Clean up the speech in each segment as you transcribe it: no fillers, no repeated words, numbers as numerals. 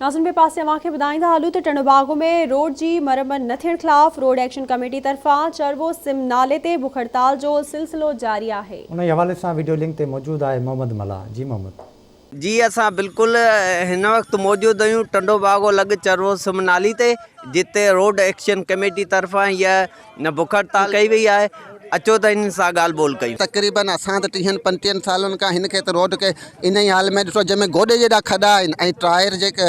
ناظرين ٻئي پاسي اوهان کي ٻڌائيندا هلون ته ٽنڊوباگو ۾ روڊ جي مرمت نه ٿيڻ خلاف روڊ ايڪشن ڪميٽي طرفان چرٻو سم نالي تي بک هڙتال جو سلسلو جاري آهي. انهي حوالي سان وڊيو لنڪ تي موجود آهي محمد ملاح جي محمد. جي اسان بلڪل هن وقت موجود آهيون ٽنڊو باگو لڳ چرٻو سم نالي تي جتي روڊ ايڪشن ڪميٽي طرفان هيء بک هڙتال ڪئي وئي آهي اچو ته انهن سان ڳالهه ٻولهه ڪيون. تقريبن اسان ته ٽيهن پنجٽيهن سالن کان هن کي ته روڊ کي انهي حال ۾ ڏٺو جنهن ۾ گوڏي جيڏا کڏا آهن ۽ ٽائر جيڪي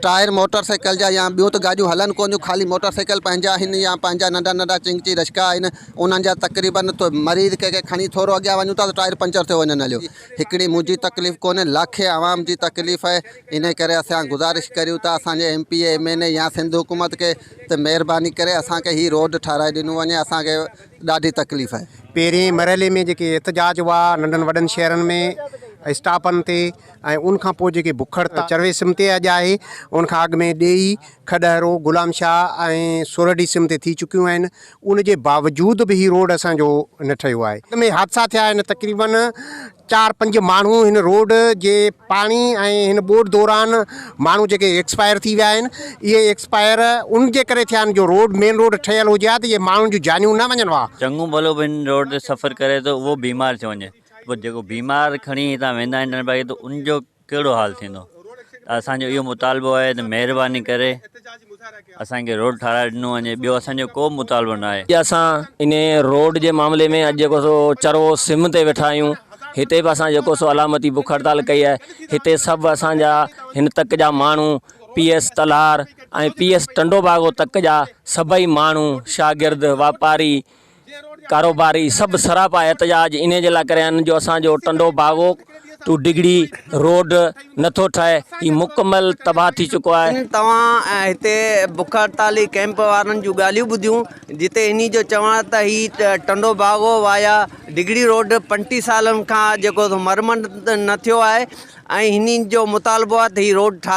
ٽائر موٽر سائيڪل جا يا ٻيون ته گاڏيون هلن ڪونه ٿيون خالي موٽر سائيڪل پنهنجا آهن يا پنهنجا ننڍا ننڍا چنگچي رشڪا آهن انهن جا تقريبن مريض ڪنهن کي کڻي ٿورو اڳيان وڃون ٿا ته ٽائر پنچر ٿيو وڃن هليو هڪڙي منهنجي تڪليف ڪونهي لاکين عوام جي تڪليف آهي انهي ڪري اسان گذارش ڪريون ٿا اسان جي M P A M N A يا سنڌ حڪومت کي ته مهرباني ڪري اسان کي هي روڊ ٺهرائي ڏنو وڃي اسان کي ڏاڍي تڪليف آهي. پهرين مرحلي ۾ جيڪي احتجاج هئا ننڍن وڏن شهرن ۾ اسٽاپن تي ۽ ان کان پوء جيڪي بک هڙتال چروي سم تي اڄ آهي ان کان اڳ ۾ ڏيئي، کڏهرو، غلام شاهه ۽ سورهڊي سم تي ٿي چڪيون آهن ان جي باوجود به هي روڊ اسان جو نه ٺهيو آهي. ۾ حادثا ٿيا آهن تقريبن چار پنج ماڻهو هن روڊ جي پاڻي ۽ هن ٻوڏ دوران ماڻهو جيڪي ايڪسپائر ٿي ويا آهن اهي ايڪسپائر ان جي ڪري ٿيا آهن جو روڊ مين روڊ ٺهيل هجي ها ته اهي ماڻهن جون جانيون نه وڃن ها. چڱو ڀلو به هن روڊ تي سفر ڪري ٿو اهو بيمار ٿيو وڃي پوء جيڪو بيمار کڻي هتان ويندا آهن ته ان جو ڪهڙو حال ٿيندو ته اسان جو اهو مطالبو آهي ته مهرباني ڪري اسان کي روڊ ٺاهرائي ڏنو وڃي ٻيو اسان جو ڪو مطالبو نه آهي. اڄ اسان انهي روڊ جي معاملي ۾ اڄ جيڪو سو چرو سم تي ويٺا آهيون هتي به اسان جيڪو سو علامتي بک هڙتال ڪئي آهي هتي سڀ اسان جا هن تڪ جا ماڻهو P S Talhar ۽ P S Tando Bago تڪ جا سڀئي ماڻهو شاگرد واپاري ڪاروباري سڀ سراپا احتجاج انهي جي لاء ڪري آهن جو اسان جو ٽنڊو باغو ٽو ڊگهڙي روڊ نٿو ٺهي هي مڪمل تباهه ٿي چڪو آهي. توهان هتي بک هڙتالي ڪئمپ وارن جون ڳالهيون ٻڌيون جتي انهي جو چوڻ آهي ته هي ٽنڊو باغو وايا ڊگهڙي روڊ 35 سالن کان جيڪو مرمت نه ٿيو آهي ۽ هنن جو مطالبو آهي ته هي روڊ ٺارايو.